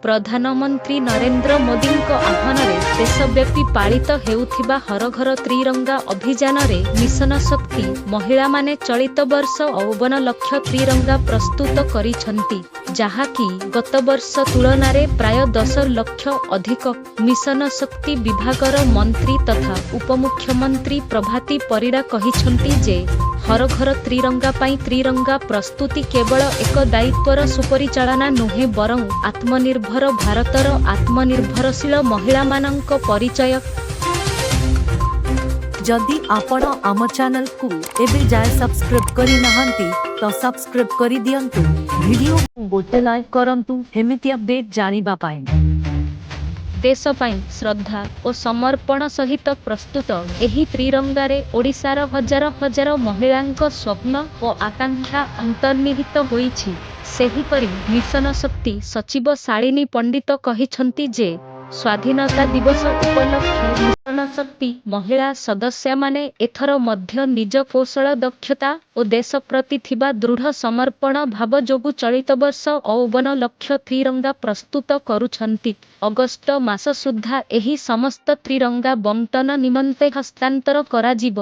ପ୍ରଧାନମନ୍ତ୍ରୀ ନରେନ୍ଦ୍ର ମୋଦୀଙ୍କ ଆହ୍ୱାନରେ ଦେଶବ୍ୟାପୀ ପାଳିତ ହେଉଥିବା ହର ଘର ତ୍ରିରଙ୍ଗା ଅଭିଯାନରେ ମିଶନ ଶକ୍ତି ମହିଳାମାନେ ଚଳିତ ବର୍ଷ 54 ଲକ୍ଷ ତ୍ରିରଙ୍ଗା ପ୍ରସ୍ତୁତ କରିଛନ୍ତି, ଯାହାକି ଗତବର୍ଷ ତୁଳନାରେ ପ୍ରାୟ 10 ଲକ୍ଷ ଅଧିକ। ମିଶନ ଶକ୍ତି ବିଭାଗର ମନ୍ତ୍ରୀ ତଥା ଉପମୁଖ୍ୟମନ୍ତ୍ରୀ ପ୍ରଭାତୀ ପରିଡ଼ା କହିଛନ୍ତି ଯେ, ହର ଘର ତ୍ରିରଙ୍ଗା ପାଇଁ ତ୍ରିରଙ୍ଗା ପ୍ରସ୍ତୁତି କେବଳ ଏକ ଦାୟିତ୍ୱର ସୁପରିଚାଳନା ନୁହେଁ, ବରଂ ଆତ୍ମନିର୍ଭର ଭାରତର ଆତ୍ମନିର୍ଭରଶୀଳ ମହିଳାମାନଙ୍କ ପରିଚୟ। ଯଦି ଆପଣ ଆମ ଚ୍ୟାନେଲକୁ ଏବେ ଯାଏ ସବସ୍କ୍ରାଇବ୍ କରିନାହାନ୍ତି, ତ ସବସ୍କ୍ରାଇବ୍ କରିଦିଅନ୍ତୁ। ଭିଡ଼ିଓ ଗୋଟେ ଲାଇକ୍ କରନ୍ତୁ ଏମିତି ଅପଡେଟ୍ ଜାଣିବା ପାଇଁ। ଦେଶ ପାଇଁ ଶ୍ରଦ୍ଧା ଓ ସମର୍ପଣ ସହିତ ପ୍ରସ୍ତୁତ ଏହି ତ୍ରିରଙ୍ଗାରେ ଓଡ଼ିଶାର ହଜାର ହଜାର ମହିଳାଙ୍କ ସ୍ୱପ୍ନ ଓ ଆକାଂକ୍ଷା ଅନ୍ତର୍ନିହିତ ହୋଇଛି। ସେହିପରି ମିଶନ ଶକ୍ତି ସଚିବ ଶାଳିନୀ ପଣ୍ଡିତ କହିଛନ୍ତି ଯେ, ସ୍ୱାଧୀନତା ଦିବସ ଉପଲକ୍ଷେ ମିଶନ ଶକ୍ତି ମହିଳା ସଦସ୍ୟାମାନେ ଏଥର ମଧ୍ୟ ନିଜ କୌଶଳ, ଦକ୍ଷତା ଓ ଦେଶ ପ୍ରତି ଥିବା ଦୃଢ଼ ସମର୍ପଣ ଭାବ ଯୋଗୁଁ ଚଳିତ ବର୍ଷ 54 ଲକ୍ଷ ତ୍ରିରଙ୍ଗା ପ୍ରସ୍ତୁତ କରୁଛନ୍ତି। ଅଗଷ୍ଟ ମାସ ସୁଦ୍ଧା ଏହି ସମସ୍ତ ତ୍ରିରଙ୍ଗା ବଣ୍ଟନ ନିମନ୍ତେ ହସ୍ତାନ୍ତର କରାଯିବ।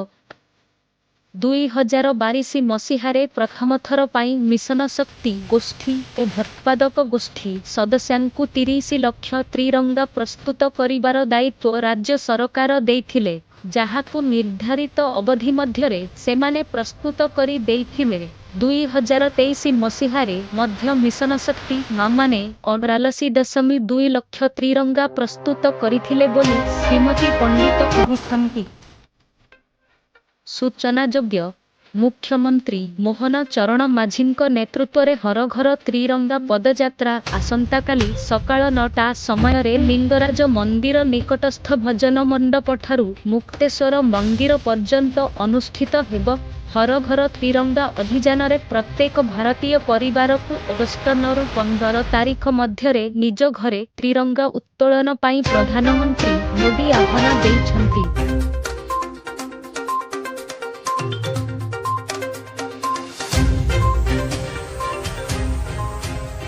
2022 ମସିହାରେ ପ୍ରଥମ ଥର ପାଇଁ ମିଶନ ଶକ୍ତି ଗୋଷ୍ଠୀ ଓ ଉତ୍ପାଦକ ଗୋଷ୍ଠୀ ସଦସ୍ୟାଙ୍କୁ 30 ଲକ୍ଷ ତ୍ରିରଙ୍ଗା ପ୍ରସ୍ତୁତ କରିବାର ଦାୟିତ୍ୱ ରାଜ୍ୟ ସରକାର ଦେଇଥିଲେ, ଯାହାକୁ ନିର୍ଦ୍ଧାରିତ ଅବଧି ମଧ୍ୟରେ ସେମାନେ ପ୍ରସ୍ତୁତ କରି ଦେଇଥିଲେ। 2023 ମସିହାରେ ମଧ୍ୟ ମିଶନ ଶକ୍ତି ମାମାନେ 48.2 ଲକ୍ଷ ତ୍ରିରଙ୍ଗା ପ୍ରସ୍ତୁତ କରିଥିଲେ ବୋଲି ଶ୍ରୀମତୀ ପଣ୍ଡିତ କହିଛନ୍ତି। ସୂଚନାଯୋଗ୍ୟ, ମୁଖ୍ୟମନ୍ତ୍ରୀ ମୋହନ ଚରଣ ମାଝୀଙ୍କ ନେତୃତ୍ୱରେ ହର ଘର ତ୍ରିରଙ୍ଗା ପଦଯାତ୍ରା ଆସନ୍ତାକାଲି ସକାଳ 9ଟା ସମୟରେ ଲିଙ୍ଗରାଜ ମନ୍ଦିର ନିକଟସ୍ଥ ଭଜନ ମଣ୍ଡପଠାରୁ ମୁକ୍ତେଶ୍ୱର ମନ୍ଦିର ପର୍ଯ୍ୟନ୍ତ ଅନୁଷ୍ଠିତ ହେବ। ହର ଘର ତ୍ରିରଙ୍ଗା ଅଭିଯାନରେ ପ୍ରତ୍ୟେକ ଭାରତୀୟ ପରିବାରକୁ ଅଗଷ୍ଟ 9ରୁ 15 ତାରିଖ ମଧ୍ୟରେ ନିଜ ଘରେ ତ୍ରିରଙ୍ଗା ଉତ୍ତୋଳନ ପାଇଁ ପ୍ରଧାନମନ୍ତ୍ରୀ ମୋଦୀ ଆହ୍ୱାନ ଦେଇଛନ୍ତି।